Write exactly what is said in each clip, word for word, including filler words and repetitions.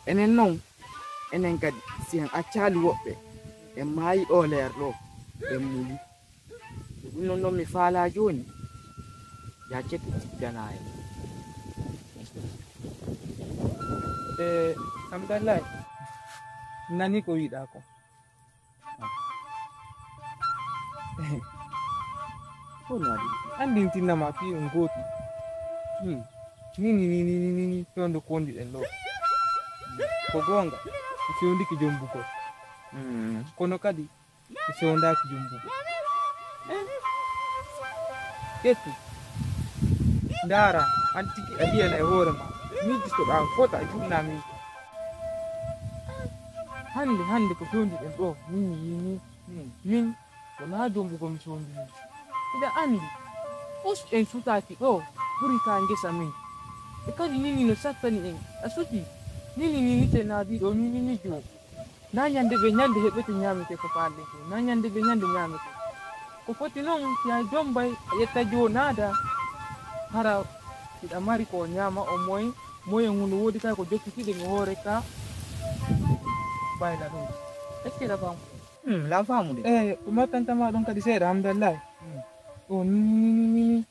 Enen non, enen kadi, si en accaali woɓɓe, en maayi ɗoo leer ɗoo, en muli. Ko ɗum non, non mi faalaa jooni, yaa cekki tigganaa en. E Hamdallaay, nani ko wiɗaa ko? Ko no waɗi? Anndintinna ma fii on gooti. Hmm. Nini, nini, nini, nini, fewndo ko wonduɗen ɗoo. Ko goonga, mi fewndike jombugol. Hmm. Kono kadi, mi fewndaaki jombugol. Ƴettu. Ndaara, an tigi a yi'ana e hoore ma. Miijistoɗaa fota, a juɓnaa miijo. Hannde, hannde ko fewndi ɗen ɗoo, min mi yii nii. Hmm. Min, wonaa jombugol mi fewndi min. Hiɗa anndi, us en sutaaki ɗoo, ɓuri ka ngesa min. E kadi nini no sattani en, a sutii. Nini, nini te naadi ɗoo, nini ni joo. Na ñande be ñande heɓete ñaamete ko faalɗen ko, na ñande be ñande ñaamete. Ko foti non, si a jombay, a ƴetta joo naada. Hara hiɗa mari ko ñaama o moy, moyen ngun no woodi kay ko jokkitiɗen e hoore ka bayla ɗum. Est-ce que hiɗa faamu? Hmm, la faamu de. Eh, ko mattanta ma ɗon kadi seeɗa, alhamdulillahi. Hmm. O ni, ni, ni, ni, ni.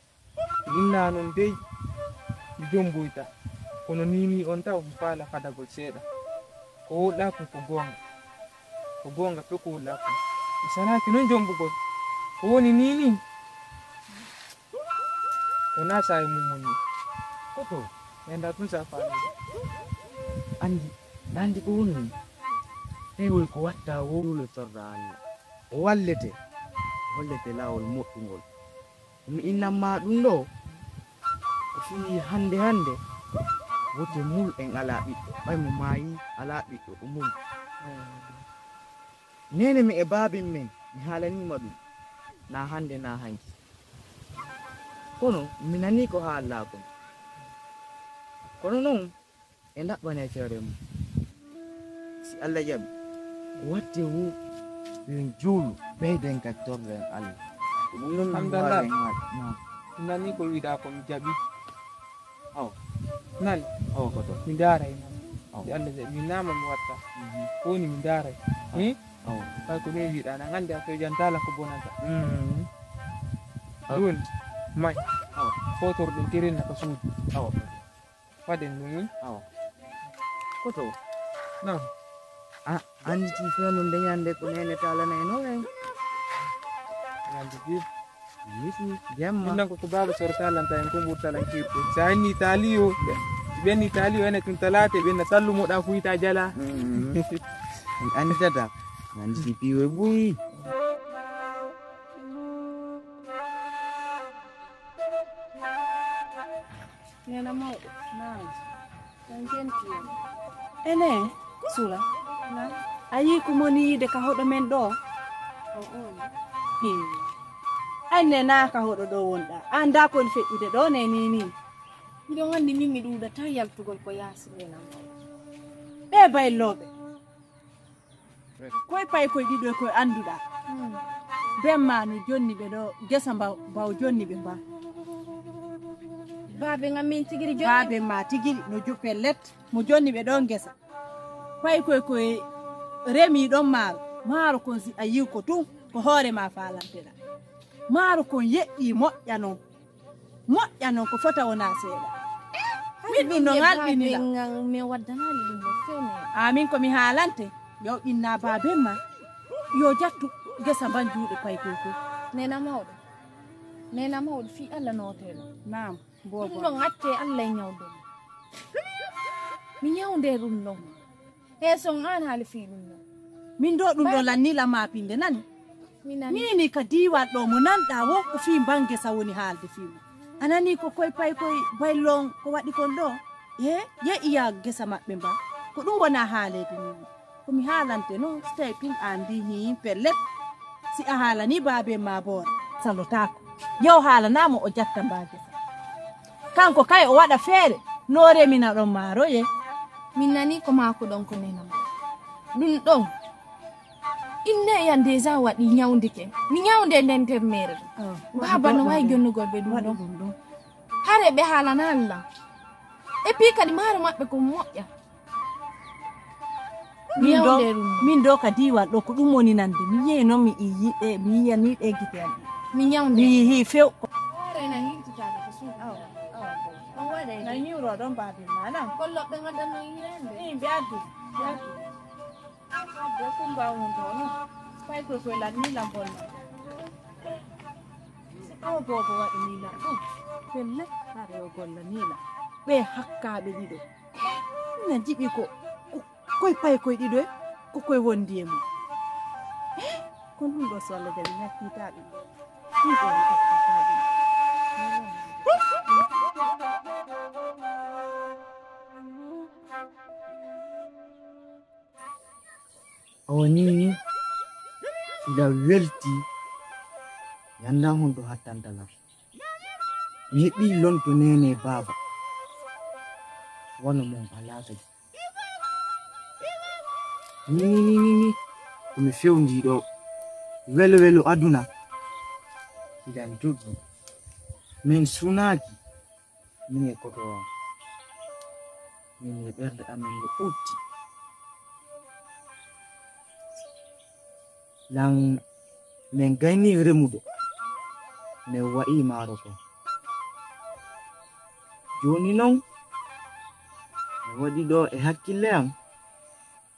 Mi inna non dey, mi jomboyta. Kono ni, ni on taw, mi faala fadagol seeɗa. Ko wowɗaa kon ko goonga. Ko goonga, pe ko wowɗaa kon. Mi salaaki non jombugol. Ko woni ni, ni? Wonaa saa'i mum woni. Ko to? Ɓe anndaa tun sa faami. Anndi, anndi ko woni ni? Tawi woni ko watta wo ɗuule torra Alla. O wallete, hollete laawol moƴƴungol. Mi innan ma ɗum ɗoo, ko fii hannde hannde, wote mul en alaa ɓiɗɗo. Ɓay mo maayi alaa ɓiɗɗo, o mul. Neene men e baaben men, mi haalanii ma ɗum, naa hannde naa hanki. Kono mi nanii ko haalɗaa kon. Kono non, e ndaɓɓanee feere mum. Si Alla jaɓi, watte wo yo en juulu, ɓeyden kadi torren Alla. Ko ɗum non mi Alhamdulillah. Waawi en haal. Naam. Mi nanii ko wiɗaa ko mi jaɓi. Awa. Nani? Awa ko to. Mi ndaaray non. Awa. Si Alla jaɓi, mi naama mi watta. Mhm. Ko woni mi ndaaray. Awa. Hmm? Awa. Kay ko ɗum wiɗaa, na anndi a feejantaa la ko bonata. Mhm. Awa. Ɗum woni, may. Awa. Footorɗen tirinna ka suudu. Awa. Waɗen ɗum, hmm? Awa. Ko to? Naam. A annditi fewndo nde ñande ko neene taalanayno en. Ñande bi. Misi, jemma. Min non ko, ko baaba soro talanta en, ko ɓuri talankirde. Sa inni taliyo, ɓe, ɓe inni taliyo, ene tun talate, ɓe na tallu moɗa fuyta jala. Mm. Mi annditata. Mi annditi piwo buy. Neena mawɗo. Naam. On jenti en. Ene, Sula. Naam. A yii ko moni yiide ka hoɗo men ɗoo? O on. Hii. Ay ne naa ka hoɗo ɗoo wonɗaa. A anndaa ko woni feƴƴude ɗoo ne nii nii. Miɗon anndi min mi ɗuuɗataa yaltugol ko yaasi neena mawɗo. Ɓee baylooɓe. Koy pay koy ɗiɗo e koy annduɗaa. Hmm. Ben maa no jonni ɓe ɗoo, gesa mba, mbaw jonni ɓe mba. Baaben amin tigiri jonni. Baaben maa tigiri no jo pellet, mo jonni ɓe ɗoo gesa. Pay koy koy remi ɗon maaro. Maaro kon si a yiw ko tun, ko hoore maa faalanteɗaa. Maaro kon yeƴƴii moƴƴa non. Moƴƴa non ko fota wonaa seeɗa. Min ɗum no ngalɗinila. Mi waddanaali ɗum no feewi. Amin ko mi haalante. Yo inna baaben ma. Yo jattu gesa mban juuɗe paykoy koy. Neena mawɗo. Neena mawɗo fii Alla nootee ɗo. Naam, boobo. Ɗum ɗon accee Alla e ñawde. Mi ñawndee ɗum ɗon. He son an haali fii ɗum ɗon. Min ɗo ɗum ɗo lanni la maapinde nani. Mi nani. Mini ka diiwal ɗo mo nanɗaa wo ko fii mban gesa woni haalde fii mo. A nani ko koy pay koy baylon ko waɗi kon ɗo? E ye'i ya gesa maɓɓe mba. Ko ɗum wona haaleede min. Ko mi haalante non si tawi tun an ndi hii pellet. Si a haalani baabe ma boora. Salotaako. Yo haalana mo o jatta mba gesa. Kanko kay o waɗa feere no remina ɗon maaroye. Min nani ko maako ɗon ko nenam. Ɗum ɗon. Inne e an déjà waɗi ñawndike. Mi ñawnde nden termeere. Baaba no wawi jonnugol ɓe ɗum ɗon. Hare ɓe haalanaali lan. Et puis kadi maaro maɓɓe ko moƴƴa. Min ɗo, min ɗo ka diiwal ɗo, ko ɗum woni nande. Mi yi'ii non, mi yi'ii ɗe, mi yi'anii ɗe gite am. Mi ɲawnde. Mi yi'ii few. Hoore na hirtitaade ko suuɗa. Awa, awa. On waɗay. Na ɲiwro ɗon baabi ma, na? Kolloɓe ngaddanno yi'ande. Ii, ɓe addu, ɓe addu. Ɓe kumba on ɗo, no? Fay ko koy lan ni lan bonna. Awa boobo waɗi nii lan ɗum. Pelle, haɗa yo golla nii lan. Ɓe hakkaaɓe ɗiɗo. Na jiɓi ko, ko Koy paye koy ɗiɗo e ko koy wondi e mum. Eh, kono ɗum ɗo so Allah jaɓi ŋakkitaa ɗum. Ɗum ɗo mi ƴettitaa ɗum. O ni ila welti yanda hon ɗo hattanta lan. Mi heɓi lonto nene baba. Wano mon balata. Ni, ni, ni, ni, ni. Ko mi fewndii ɗo. Welo, welo aduna. Hiɗan jogi. Min sunaaki. Min e koto am. Min e ɓernde amen no ɓurti. Lan min gayni remude, min wa'i maaro kon. Jooni non, mi waɗi ɗo e hakkille am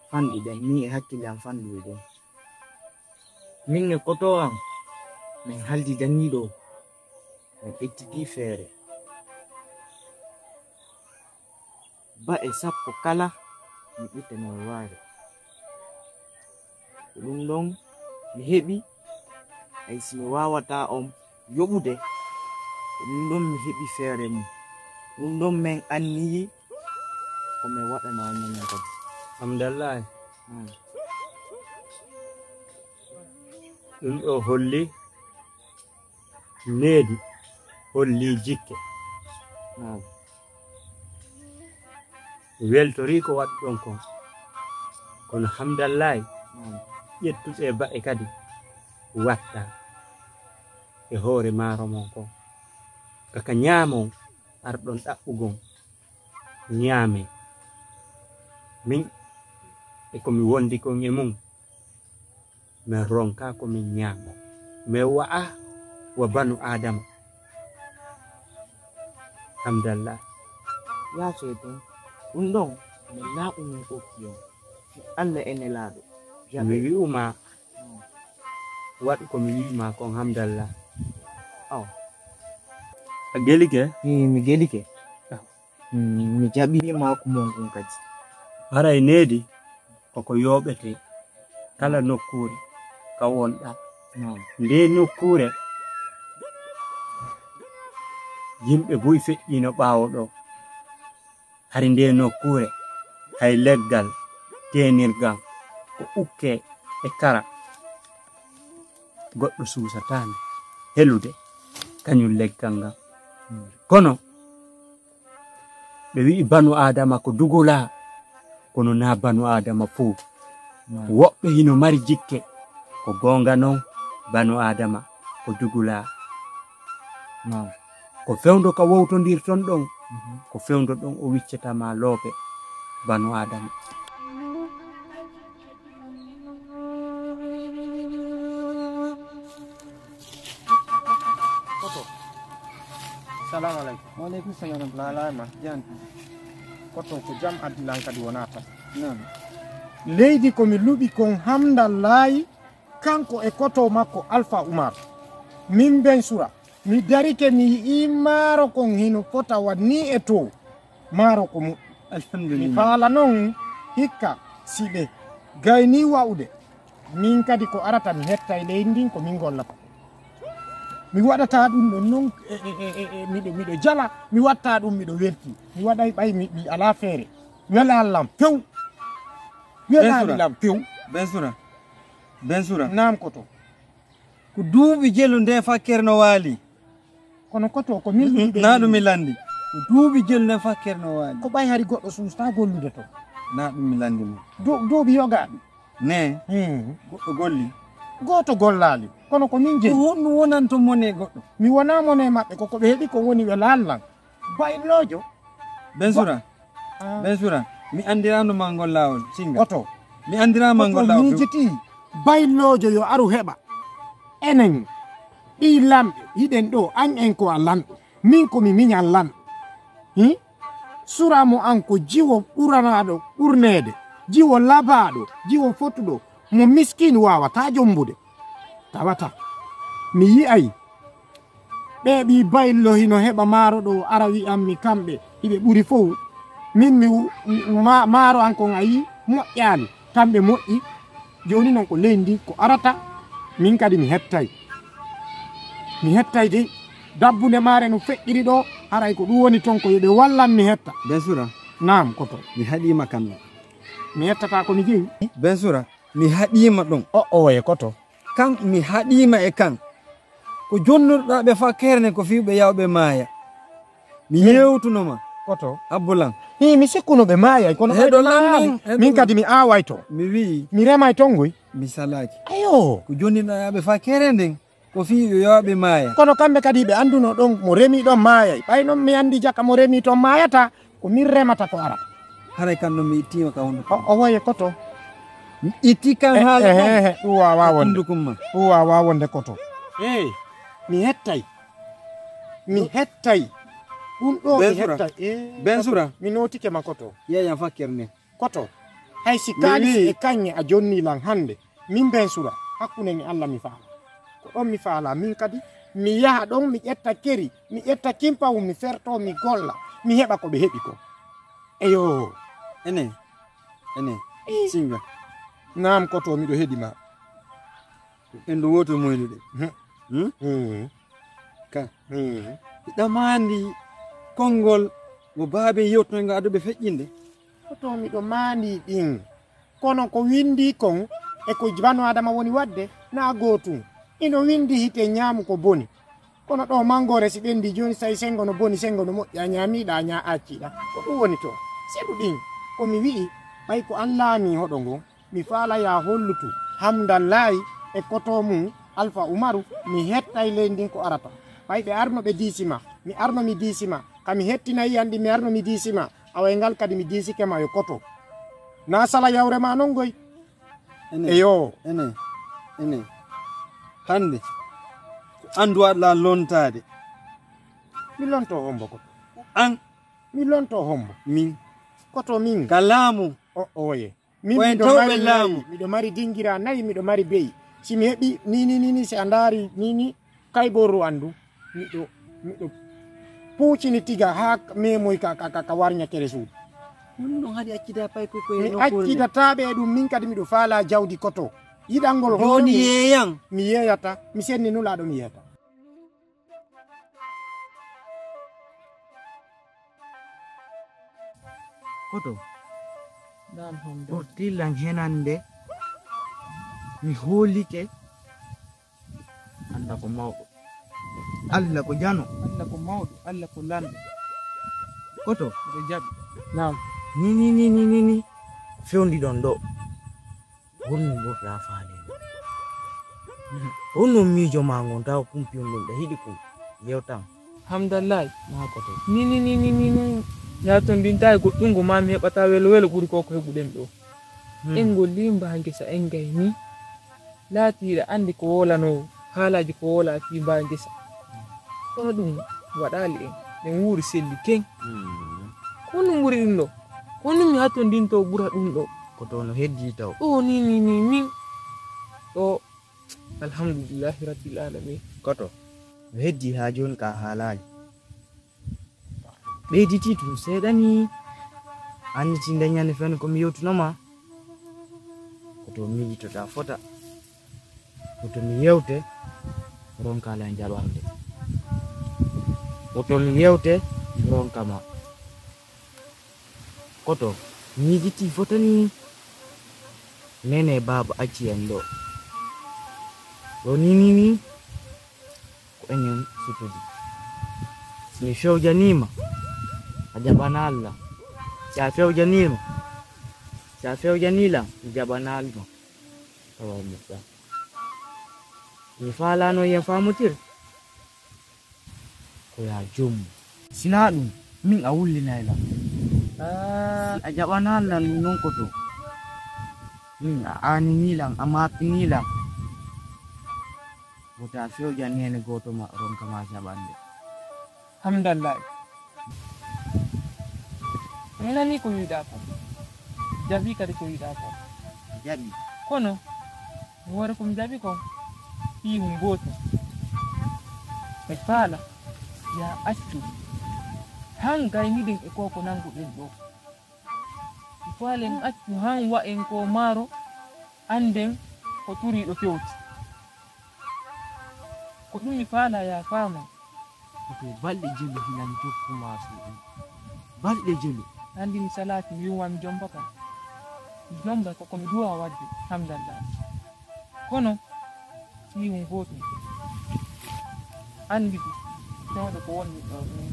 fanɗuɗen, min e hakkille am fanɗuɗen. Min e koto am, min haldidanii ɗo, min ƴettidi feere. Ba'e sappo kala mi ɓitta mi waare. Ko ɗum ɗon mi heɓi, hay si mi waawataa on yoɓude, ko ɗum ɗon mi heɓi feere mum. Ɗum ɗon min anniyi ko min waɗana on mum kadi. Hamdallahi. Hmm. Ɗum ɗo holli Needi hollii jikke. Naam. Weltorii ko waɗuɗon kon. Kono hamdallaahi, naam, ƴettuɗe ba'e kadi watta e hoore maaro mon kon. Kaka ɲaamon arɗon ɗaɓɓugon ɲaamee. Min e ko mi wondi kon e mun. Min ronka ko min ɲaama. Min wa'a wa banu Aadama. Hamdallah. Yaafee ton. Ɗum ɗon, min laaɓu min okki on. Alla e Nelaaɗo. Mi wi'u ma, waɗu ko mi wi'i ma kon, hamdallah. Aw. A gelike? Ii, mi gelike. Aw. Mm, mi jaɓi maaku mon kun kadi. Haray needi koko yooɓete kala nokkuure ka wonɗaa. Naam. Ndee nokkuure, yimɓe buy feƴƴiino ɓaawo ɗoo. Hari ndee nokkuure, hay leggal teenirgal ko ukkee e kara. Goɗɗo suusataano helude kañum leggal ngal. Kono ɓe wi'i banu Aadama ko dugulaa, kono naa banu Aadama fow. Naam. Woɓɓe hino mari jikke. Ko goonga non, banu Aadama ko dugulaa. Naam. Ko fewndo ka wowtondirton ɗon, mhm, ko fewndo ɗon o wiccata ma loope banu Aadama. Koto. Salamu aleykum. Wa aleykum salam. Laalaa ma, jam. Koto ko jam addi lan kadi wonaa tan. Naam. Leydi ko mi luɓi kon hamdallaahi, kanko e koto makko Alfa Umar. Min ben sura. Mi darike mi yi'ii maaro kon hino fota wa nii e too. Maaro ko muɓɓi. Alhamdulillah. Mi faala non hikka si ɓe gaynii wa'ude. Min kadi ko arata mi hettay leydi ndin ko min gollata. Mi waɗataa ɗum ɗon non, e, e, e, e, e, miɗo, miɗo jala, mi waɗataa ɗum miɗo weltii. Mi waɗay ɓay mi, mi alaa feere. Welaa lan few. Welaa lan few. Ben Sura. Ben Sura. Naam koto. Ko duuɓi jelu nde fakkere no waali. Kono koto ko min yiɗi. Naa ɗum mi lanndi. Ko duuɓi jelu nde fakkere no waali. Ko ɓay hari goɗɗo suusta gollude to. Naa ɗum mi lanndi mo. Du-, duuɓi yogaaɓi. Ne. Hmm. Goɗɗo golli. Gooto gollaali. Kono ko min jeyi. Ko honɗum wonanto mone goɗɗo? Mi wonaa mone maɓɓe, ko ko ɓe heɓi ko woni ɓe laallan. Bayloojo. Ben Sura. Ah. Ben Sura. Mi anndiraano ma ngol laawol. Singa. Oto. Mi anndiraama. Ko ngol to ɗaw few. Miijitii, bayloojo yo aru heɓa. Enen, ɓii lanɓe, hiɗen ɗoo, an en ko a lanɗo. Min ko mi miñan lanɗo. Hi? Sura mo an ko jiwo ɓuranaaɗo ɓurneede, jiwo labaaɗo, jiwo fotuɗo, mo miskiin waawataa jombude. Tawata, mi yi'ay ɓee ɓii baylo hino heɓa maaro ɗoo, ara wi'an mi kamɓe hiɓe ɓuri fow. Min mi wu-, ma-, maaro an kon a yii moƴƴaali, kamɓe moƴƴi. Jooni non ko leydi ndin ko arata, min kadi mi hettay. Mi hettay de, dabbunde maare no feƴƴiri ɗoo, haray ko ɗum woni ton ko yo ɓe wallan mi hetta. Bensura. Naam, koto. Mi haɗiima kan ɗon. Mi hettataa ko mi jeyi. Bensura, mi haɗiima ɗon. O, oye, koto. Kan mi haɗiima e kan. Ko jonnuɗaa ɓe fakkere nden ko fii ɓe yawa ɓe maaya. Mi yewtuno ma. Koto. Abbulan. Hii, mi sikkuno ɓe maayay, kono heɗo ɓayde lan maayani. Non, heɗo min lan. Kadi mi aaway to. Mi wi'i. Mi remay ton ngoy. Mi salaaki. Ayo. Ko jonnuɗaa ɓe fakkere nden, ko fii ɓe yawa ɓe maaya. Kono kamɓe kadi ɓe annduno ɗon mo remi ɗon maayay. Ɓay non mi anndi jaka mo remi ton maayata, ko min remata ko ara. Haray kan ɗon mi ittiima ka hunduko. O, o woye koto. Mi itti kan. Eh, haala eh, ɗon. Eh, eh, ɗum waawaa wonde. Hunduko ma. Ɗum waawaa wonde koto. Eh, mi hettay. Mi hettay. Ɗum ɗoo mi Bensura. Hettay. Eh, Bensura. Koto. Mi nootike ma koto. Yeeyam fakkere nden. Koto. Hay si kaalis e kaŋŋe a jonnii lan hannde, min Bensura, hakkunde mi Alla mi faala. Ko ɗon mi faala, min kadi, mi yaha ɗon, mi ƴetta keri, mi ƴetta kimpawun, mi fertoo, mi golla, mi heɓa ko ɓe heɓi kon. Eyo. Ene, ene, singa. Naam, koto, miɗo heɗi ma. En ɗo wooto moylude. Hmm. Hmm? Hmm. Ka. Hmm. Hiɗa maandi konngol mo baabe yewtuno nga ado ɓe feƴƴinde? Koto miɗo maandi ɗin. Kono ko winndii kon e ko banu Aadama woni waɗde, naa gootum. Hino winndii hite ñaamu ko boni. Kono ɗoo manngoore si ɓenndii jooni, so tawi senngo no boni, senngo no moƴƴi, a ñaamiiɗaa, a ñaa-, acciiɗaa. Ko ɗum woni toon. Seɗu ɗin, ko mi wi'i, ɓay ko an laamii hoɗo ngon, mi faala yaa hollutu Hamdan Laay e koto mum Alfa Umaru, mi hettay ley ndin ko arata. Ɓay ɓe arno ɓe diisi ma, mi arno mi diisi ma, ka mi hettina yi'an ɗin mi arno mi diisi ma, awa e ngal kadi mi diisike ma yo koto. Naa sala yawre maa non ngoy? Ene. Eyo. Ene. Ene. Hannde, ko an duwaɗaa lontaade. Mi lontoo hombo koto? Ko an. Mi lontoo hombo? Min. Koto min? Ka laamu. O, oye. Min ko en miɗo tawɓe mari laamu. Nayi, miɗo mari dingira nayi, miɗo mari beyi. Si mi heɓi ni, ni, ni, ni, si a ndaari ni, ni, kay borru an du, miɗo, miɗo puucini tiga haa memoy ka, ka, ka, ka warña kere suudu. Honno haɗi accida pay ko, ko e mi nokkuure nde? Accidataa ɓe e ɗum, min kadi miɗo faalaa jawdi koto. Yiɗangol jooni hoore yeeyan. Mi yeeyata, mi senni Nulaaɗo mi yeeyata. Koto. Naam, Hamdan. Ɓorti lan henande. Mi hoolike. Alla ko mawɗo. Alla ko jano. Alla ko mawɗo. Alla ko lanɗo. Koto. Miɗo jaɓi. Naam. Ni, ni, ni, ni, ni, ni. Fewndi ɗon ɗo. Honno ɓurɗaa faaleede? Honno miijo maa ngon tawa kumpi on ɗum ɓe hiɗi ko yewtan? Hamdallaay. Maa ko to. Ni, ni, ni, ni, ni, ni. Yaatondintaay goɗɗungo maa mi heɓataa welo welo ɓuri ko ko heɓuɗen ɗo. Hmm. En ngollii mbaa ngesa en ngayni. Laatiiɗa anndi ko woolanoo, haalaaji ko woolaa fii mbaa ngesa. Kono ɗum waɗaali en, ɗen wuuri selli ken. Hmm. Ko honɗum ɓuri ɗum ɗo? Ko honɗum mi hattondintoo ɓura ɗum ɗo? Ko to no heddii taw. Ɗo ni, ni, ni, ni. Ɗo, alhamdulillahi rabbil alamin. Koto, no heddii haa jooni ka haalaali. Ɓeyditii tun seeɗa ni, annitii nde ñande fene ko mi yewtuno ma. Koto miijitoɗaa fota. Koto mi yewte, ronka lan jaɓande. Koto mi yewte, ronka ma. Koto, miijitii fota ni, nene baaba acci en ɗo. Ɗo ni, ni, ni, ko enen sutudi. Si mi fewjanii ma, a jaɓanaa lan. Si a fewjanii ma, si a fewjanii lan, mi jaɓanaa ma. Tawa mi ɗa. Mi faalaano yen faamotir. Ko yaa jommu. Sinaa ɗum, min a wullinay lan. Ah. Si a jaɓanaa lan ɗum non ko to. Hmm, a aaninii lan, a maaɓɓinii lan. Wota fewjan neene gooto ma ronka ma jaɓande. Hamdallahi. Mi nanii ko wi'uɗaa kon. Jaɓii kadi ko wi'uɗaa kon. Jaɓi. Kono, mi hoore ko mi jaɓi kon, fii hun gootum. Mi faala, yaa accu. Han gayniɗen e ko ko nanguɗen ɗoo. Mi faala en accu han wa'en ko maaro, annden ko turiiɗo fewti. Ko ɗum mi faala, yaa faama. Ko balɗe jelu hilan jokku maa suuɗum. Balɗe jelu. Anndi mi salaaki, mi wi'umaa mi jomba kan. Mi jomba ko, ko mi duwaa waɗde, hamdallah. Kono, fii hun gootum. Anndi ko, tawde ko wonɗen ɗoo. Mi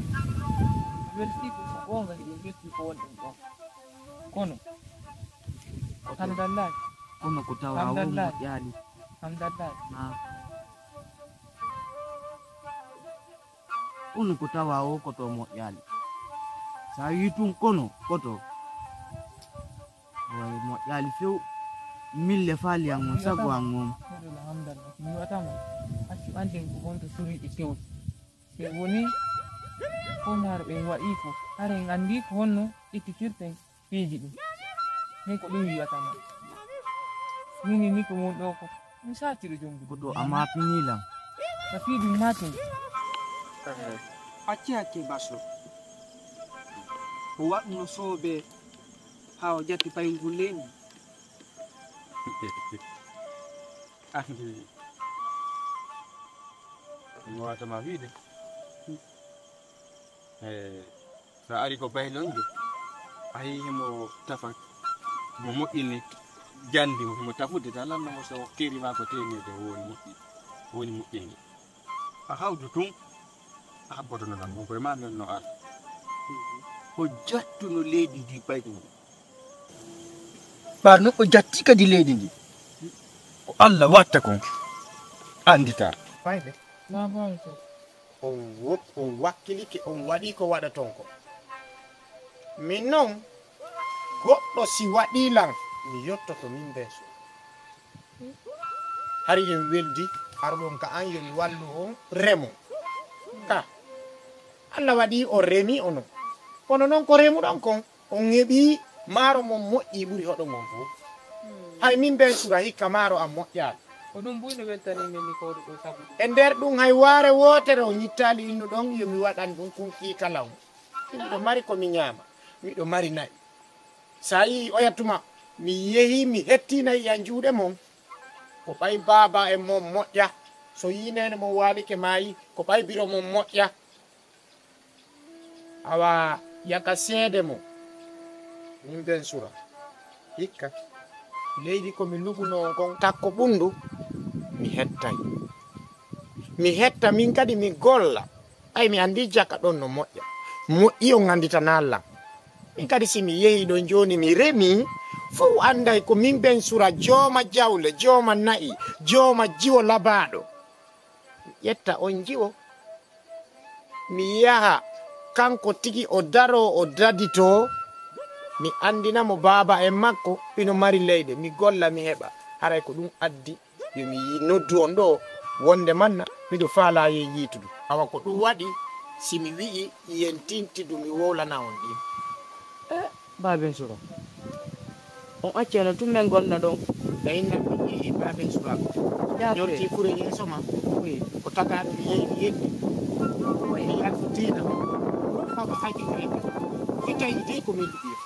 weltii ko, ko goonga, hiɗen weltii ko wonɗen ɗoo. Kono, hamdallah. Kono ko tawa o moƴƴaali. Hamdallah. Ah. Kono ko tawa o koto moƴƴaali. Sa wi'i tun kono koto, o moƴƴaali few. Min le faali an on, sago an on. Alhamdulillah, hamdallah. Mi wi'ata mo, accu annden ko honto soriiɗi fewti. Ɓe woni ko maaro ɓen waɗi ko. Hara en anndi ko honno ƴettitirten piiji ɗin. Min ko ɗum wi'ata mo. Min ni ko won ɗoo ko. Mi saatiro jom. Ko ɗo a maapinii lan. Ka fii ɗum maatin. Acci hakke Baso. Ko waɗno soobee haa o jatti payngol leydi. Anndi. Mi waawata ma wi'ude. Eh, sa ari ko baylonjo, a yi'i himo tafa, mo moƴƴini jandi mo, himo tafude, ta lanno mo so keri ma ko teneede, o woni moƴƴi-, o woni moƴƴinge. A hawdu tun, a habbotono lan, mo koye ma non no ara. O jattuno leydi ndi baydi mum. Ɓar non o jatti kadi leydi ndi. Ko Allah watta kon, anditaa. Fayde. Ma bonto. On wo-, on wakkilike, on waɗii ko waɗaton ko. Min non, goɗɗo si waɗii lan, mi yottoto min ben so. Hari en weldi, aruɗon ka an, yo mi wallu on remo. Ka, Allah waɗii on remii onon. Kono non ko remuɗon kon, on heɓii maaro mon moƴƴii ɓuri hoɗo ngon fow. Hay min ben sura hikka maaro an moƴƴaali. Ko ɗum buy no weltanii men ni ko ɗo sabu. E nder ɗum hay waare wootere o ñittaali innuɗon, yo mi waɗan ɗum kun kiika law. Miɗo mari ko mi ñaama, miɗo mari na'i. Sa yi'i oya tuma, mi yehi, mi hettii na'i an juuɗe mon. Ko ɓay baaba en mon moƴƴa, so yi'i neene mon waalike maayi, ko ɓay biro mon moƴƴa. Awa, yaka seede mo, min ben sura. Hikka, leydi ko mi lugunoo kon takko ɓundu, mi hettay. Mi hetta min kadi mi golla. Ɓay mi anndi jaka ɗon no moƴƴa. Moƴƴi on annditanaa lan. Min kadi si mi yehi ɗon jooni mi remii, fow annday ko min ben sura jooma jawle, jooma na'i, jooma jiwo labaaɗo. Mi ƴetta on jiwo. Mi yaha, kanko tigi o daroo, o daditoo, mi anndina mo baaba en makko hino mari leyɗe, mi golla, mi heɓa. Haray ko ɗum addi yo mi yi-, noddu on ɗoo, wonde manna miɗo faalaa yen yiitudu. Awa ko ɗum waɗi, si mi wi'i yen tintidu, mi wowlana on ɗin. Eh, Baaben Sura. On accii non tun men gonna ɗon. Ɓe inna mi yehi Baaben Sura. Jaabte. Ñorti kure yeeso ma. Oui. Ko tagaaɗo mi yehi mi yeddi. Oui. Mi yaltitiina. Kaba haji kayta. Si tawi dey ko min liggii.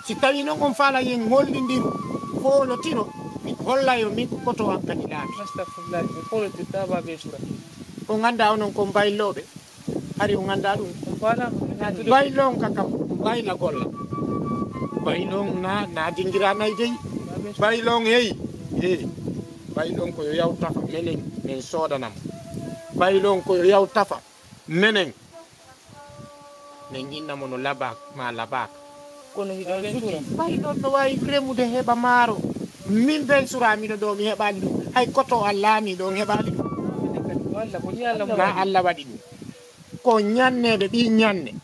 Si tawi non on faala yen hollindiro, foolotiro, mi holla yo min ko koto an kadi laati. Astagfirullah, mi foolotirta Baaben Sura. On anndaa onon kon baylooɓe. Hari on anndaa ɗum? Baylon ka kam, bayla golla. Baylon na, na dingira nay dey. Baylon hey, hey. Baylon ko yo yaw tafa, menen, men soodana mo. Baylon ko yo yaw tafa, menen. Men inna mo no labaa, ma labaaka. Kono hiɗon sura. Baylon no waawi remude heɓa maaro. Min ben sura mino ɗo mi heɓaali ɗum. Hay koto an laamiiɗo on heɓaali ɗum. Walla ko ni Allah waɗi. Na Allah waɗi ɗum. Ko ñanneede ɓii ñanne.